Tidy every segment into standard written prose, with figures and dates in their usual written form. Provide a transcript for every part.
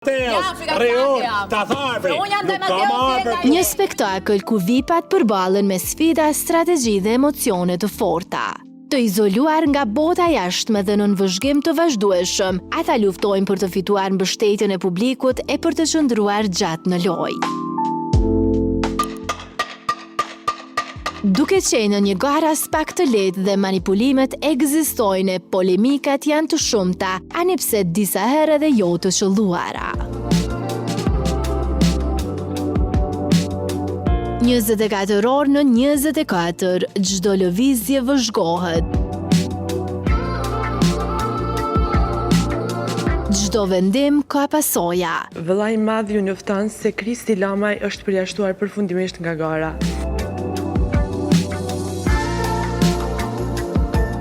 Mateos, rri ta tha Arbri, nuk ka më Arbër. Një spektakël ku vipat përballen me sfida, strategji dhe emocione të forta. Të izoluar nga bota e jashtme dhe nën vëzhgim të vazhdueshëm, ata luftojnë për të fituar mbështetjen e publikut e për të qëndruar gjatë në lojë. Duke qenë një garë aspak të lehtë dhe manipulimet ekzistojnë e polemikat janë të shumta, ani pse disa herë edhe jo të qëlluara. 24 orë në 24, çdo lëvizje vëzhgohet. Çdo vendim ka pasoja. Vëllai i Madh ju njofton se Kristi Lamaj është përjashtuar përfundimisht nga gara.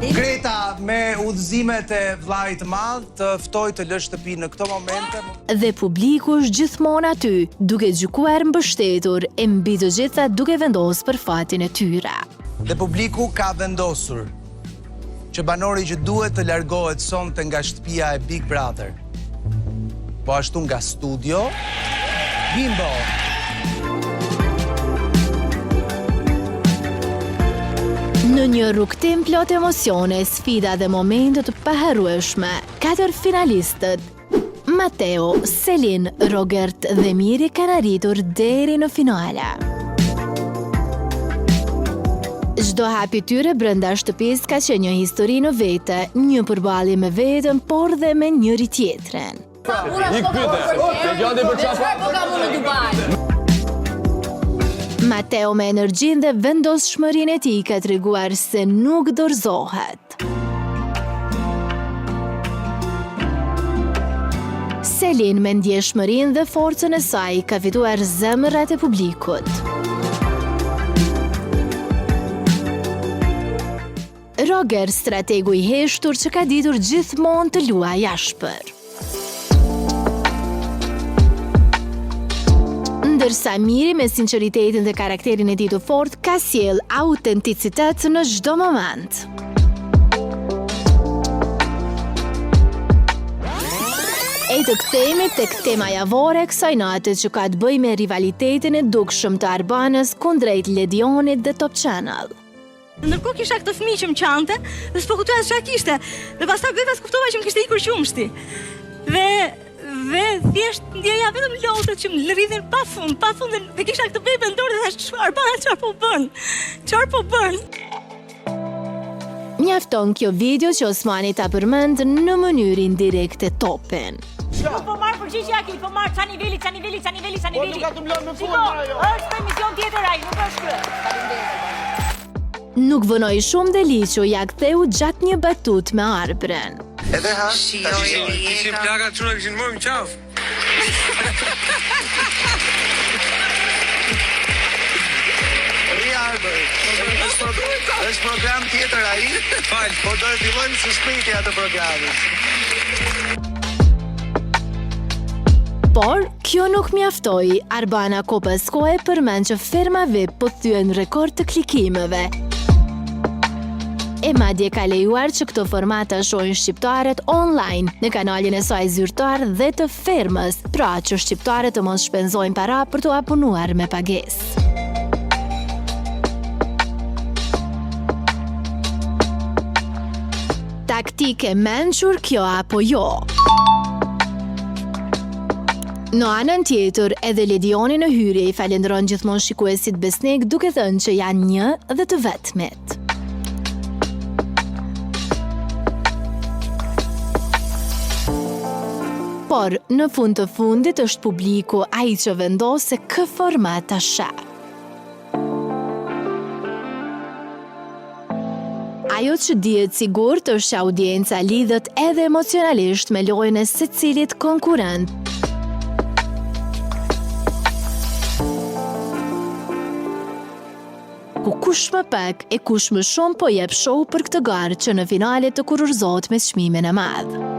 Greta, me udhëzimet e Vëllait të Madh, të ftoj të lësh shtëpinë në këto momente. Dhe publiku është gjithmonë aty, duke gjykuar, mbështetur e mbi të gjitha duke vendosur për fatin e tyre. Dhe publiku ka vendosur që banori që duhet të largohet sonte nga shtëpia e Big Brother, po ashtu nga studio, Bimbo. Në një rrugëtim plot emocione, sfida dhe momente të paharrueshme, katër finalistët Mateo, Selin, Rogert dhe Miri kanë arritur deri në finale. Çdo hap i tyre brenda shtëpisë ka qenë një histori në vete, një përballje me veten, por dhe me njëri-tjetrin. Ik pyte, e gjandi për çfarë? Po kam unë në Dubai. Mateo me energjinë dhe vendosshmërinë e tij ka treguar se nuk dorëzohet. Selin me ndjeshmërinë dhe forcën e saj ka fituar zemrat e publikut. Roger, strategu i heshtur që ka ditur gjithmonë të luajë ashpër. Ndërsa Miri me sinqeritetin dhe karakterin e tij të fortë ka sjellë autenticitet në çdo moment. E të kthehemi tek tema javore e kësaj nate që ka të bëjë me rivalitetin e dukshëm të Arbanës kundrejt Ledionit dhe Top Channel. Ndërkohë kisha këtë fëmijë që më qante dhe s'po kuptoja se çfarë kishte. Dhe pastaj befas kuptova që më kishte ikur qumështi. Dhe dhe thjesht ndjeja vetëm lotët që më rridhin pa fund, pa fund dhe kisha këtë bebe në dorë dhe thashë çfarë bën, çfarë po bën? Çfarë po bën? Mjafton kjo video që Osmani ta përmend në mënyrë indirekte topin. Nuk po marr përgjigje Akil, po marr ça niveli, ça niveli, ça niveli, ça niveli. Po nuk ka të më lënë me fund ajo. Është emision tjetër ai, nuk është ky. Faleminderit. Nuk vonoi shumë dhe Liço ia ktheu gjatë një batutë me Arbrën. Edhe ha, tash ishin ishin plaka çuna kishin marrë në qafë. Rri Arbër. Është program tjetër ai. Fal. Po do e fillojmë së shpejti atë programin. Por, kjo nuk mjaftoi. Arbana kohë pas kohe përmend që ferma VIP po thyen rekord të klikimeve. E madje ka lejuar që këtë format ta shohin shqiptarët online në kanalin e saj zyrtar dhe të fermës, pra që shqiptarët të mos shpenzojnë para për t'u abonuar me pagesë. Taktikë e mençur kjo apo jo? Në anën tjetër, edhe Ledioni në hyrje i falënderon gjithmonë shikuesit besnik duke thënë që janë një dhe të vetmit. Por, në fund të fundit është publiku ai që vendos se kë format ta sheh. Ajo që dihet sigurt është që audienca lidhet edhe emocionalisht me lojën e secilit konkurrent. Ku kush më pak e kush më shumë po jep show për këtë garë që në finale të kurorëzohet me çmimin e madh.